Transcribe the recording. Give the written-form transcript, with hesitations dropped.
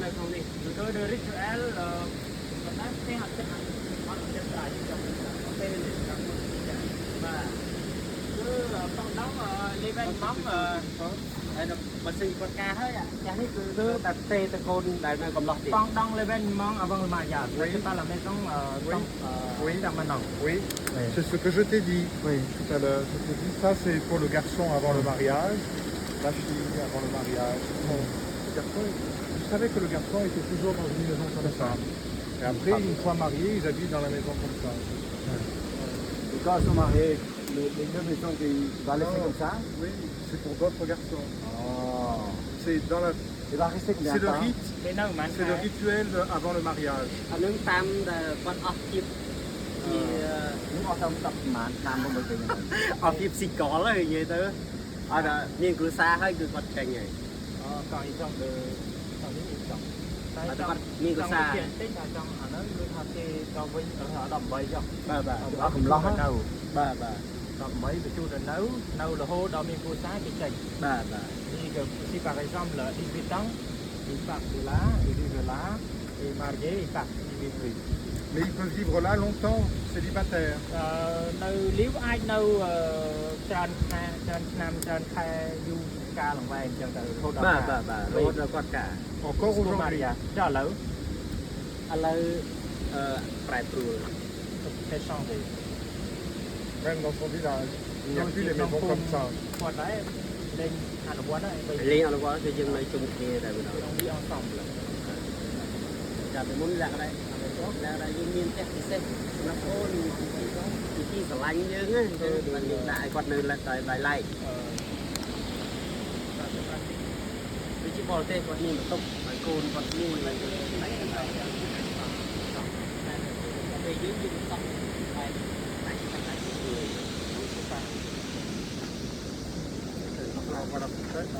នៅក្នុងនេះ គឺ the ritual ប៉ុន្តែផ្ទះអត់ចិត្តអត់ចិត្តប្រាយចំពេលនេះតាមបាទគឺ pendant l'événement ហើយបើសិនគាត់ការហើយចាស់នេះគឺតែផ្ទេទៅកូនដែលនៅកំឡោះទៀត Pendant l'événement avant le mariage, c'est pas la maison Oui. permanente. Oui, Oui. c'est ce que je t'ai dit Oui. tout à l'heure. Je t'ai dit, ça c'est pour le garçon avant le mariage, la fille avant le mariage. Bon, le garçon, je savais que le garçon était toujours dans une maison comme ça. Et après, une fois marié, ils habitent dans la maison comme ça. Et quand ils sont mariés, les deux maisons qui va laisser comme ça? Oui, c'est pour d'autres garçons. Oh. C'est dans la, Il va rester combien c'est de le temps? Rite, គេនៅប្រហែល c'est le rituel avant le mariage. អានឹងតាមដែលគាត់អស់ភាពជា នឹងអស់តាម10ប្រហែលឆ្នាំ6ពេលហ្នឹង អស់ភាពស៊ីកលហើយនិយាយទៅឲ្យតែមានគ្រួសារហើយគឺគាត់ចេញហើយ quand ils sont de តនេះចង់តែ តែគាត់មានគ្រួសារ តិចតែចង់អាហ្នឹងគឺថាគេដល់វិញ18ចុះ បាទបាទ អស់កំឡោះ នៅ បាទបាទ 18បញ្ជូនទៅនៅនៅរហូតដល់មានគ្រួសារគេចេញ បាទបាទ នេះគឺ si par exemple 18 ans, il part de là, il vivent là, et marié, il part, il vit plus. Mais ils peuvent vivre là longtemps, célibataires. អឺនៅលីវអាចនៅច្រើនខែច្រើនឆ្នាំច្រើនខែយូរកាលឡើងវែងអញ្ចឹងទៅរហូតដល់ បាទបាទបាទរហូតដល់គាត់ការ Encore aujourd'hui. ចុះឥឡូវ ឥឡូវអឺប្រែប្រួល គេ changer. Même dans son village. Il n'y a plus les maisons comme ça. គាត់ដែរលេងអនុវត្តហើយបី លេងអនុវត្តគឺយើងនៅជុំគ្នាតែម្ដង ក្នុង vie ensemble. ចាប់ពីមុនលក្ខណៈលក្ខណៈយើងមានផ្ទះពិសេសសម្រាប់អូនពីទីស្រឡាញ់យើងណាគឺបានយើងដាក់ឲ្យគាត់នៅដោយដោយឡែក អឺ ដូចជាបរទេសគាត់មានបន្ទប់ឲ្យកូនគាត់មួយហើយតែពេលយើងយើងបន្ទប់តែតែតែតែ Voilà, peut-être.